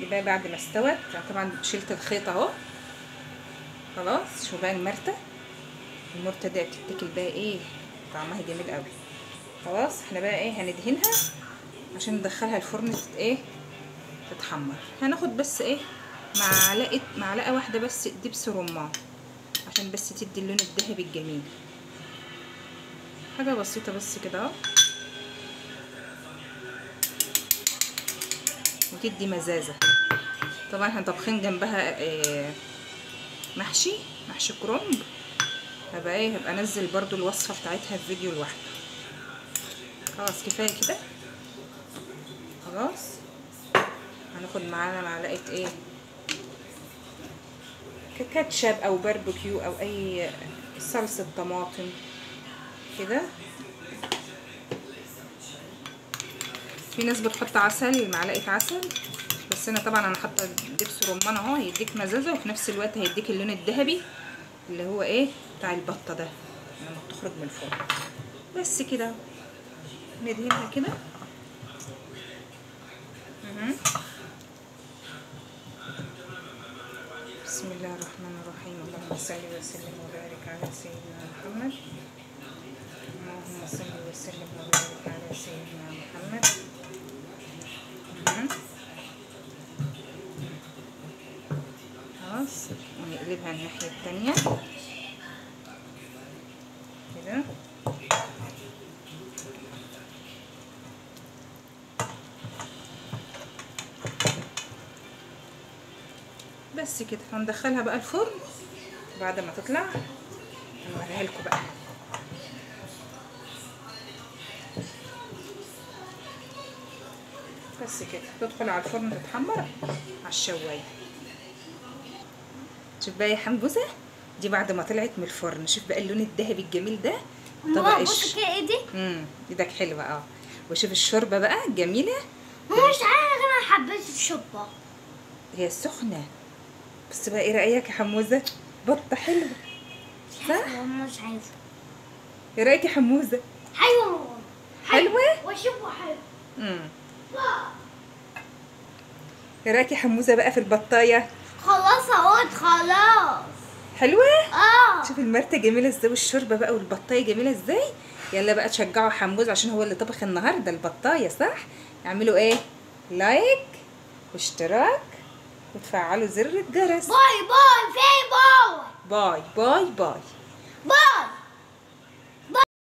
بقى بعد ما استوت، طبعا شلت الخيط اهو خلاص. شوف بقى المرته، المرته دي بتتاكل بقى ايه، طعمها جميل قوي. خلاص احنا بقى ايه هندهنها عشان ندخلها الفرن ايه تتحمر. هناخد بس ايه معلقه واحدة بس دبس رمان عشان بس تدي اللون الذهبي الجميل، حاجة بسيطة بس كده اهو، وتدي مزازه. طبعا احنا طابخين جنبها إيه محشي كرنب، هبقى ايه هبقى انزل برضو الوصفة بتاعتها في فيديو لوحده. خلاص كفاية كده. خلاص هناخد معانا معلقه ايه كاتشب او باربيكيو او اي صلصه طماطم كده. في ناس بتحط عسل، معلقه عسل، بس انا طبعا انا حاطه دبس رمان اهو، هيديك مزازه وفي نفس الوقت هيديك اللون الذهبي اللي هو ايه بتاع البطة ده لما بتخرج من الفرن. بس كده ندهنها كده. بسم الله الرحمن الرحيم، اللهم صل وسلم وبارك على سيدنا محمد، اللهم صل وسلم وبارك على سيدنا محمد. خلاص ونقلبها الناحية التانية كده. بس كده هندخلها بقى الفرن بعد ما تطلع هنوريها لكم بقى. بس كده تدخل على الفرن تتحمر على الشوايه. شوف بقى يا حمبوزه، دي بعد ما طلعت من الفرن، شوف بقى اللون الذهبي الجميل ده. طبق بص كده ايدي، ايدك حلوة اه. وشوف الشوربة بقى الجميلة. مش عارفه انا حبيت الشوربة، هي سخنة. بس بقى ايه رايك يا حموزه؟ بطه حلوة صح؟ مش عايزه. ايه رايك يا حموزه؟ حلوة حلوة وشوفوا حلو. ايه رايك يا حموزه بقى في البطايه؟ خلاص اهو خلاص حلوة. اه شوف المرته جميلة ازاي، والشوربه بقى والبطايه جميلة ازاي. يلا بقى تشجعوا حموزه عشان هو اللي طبخ النهارده البطايه صح؟ اعملوا ايه؟ like واشتراك وتفعلوا زر الجرس. bye bye في bye bye bye bye bye.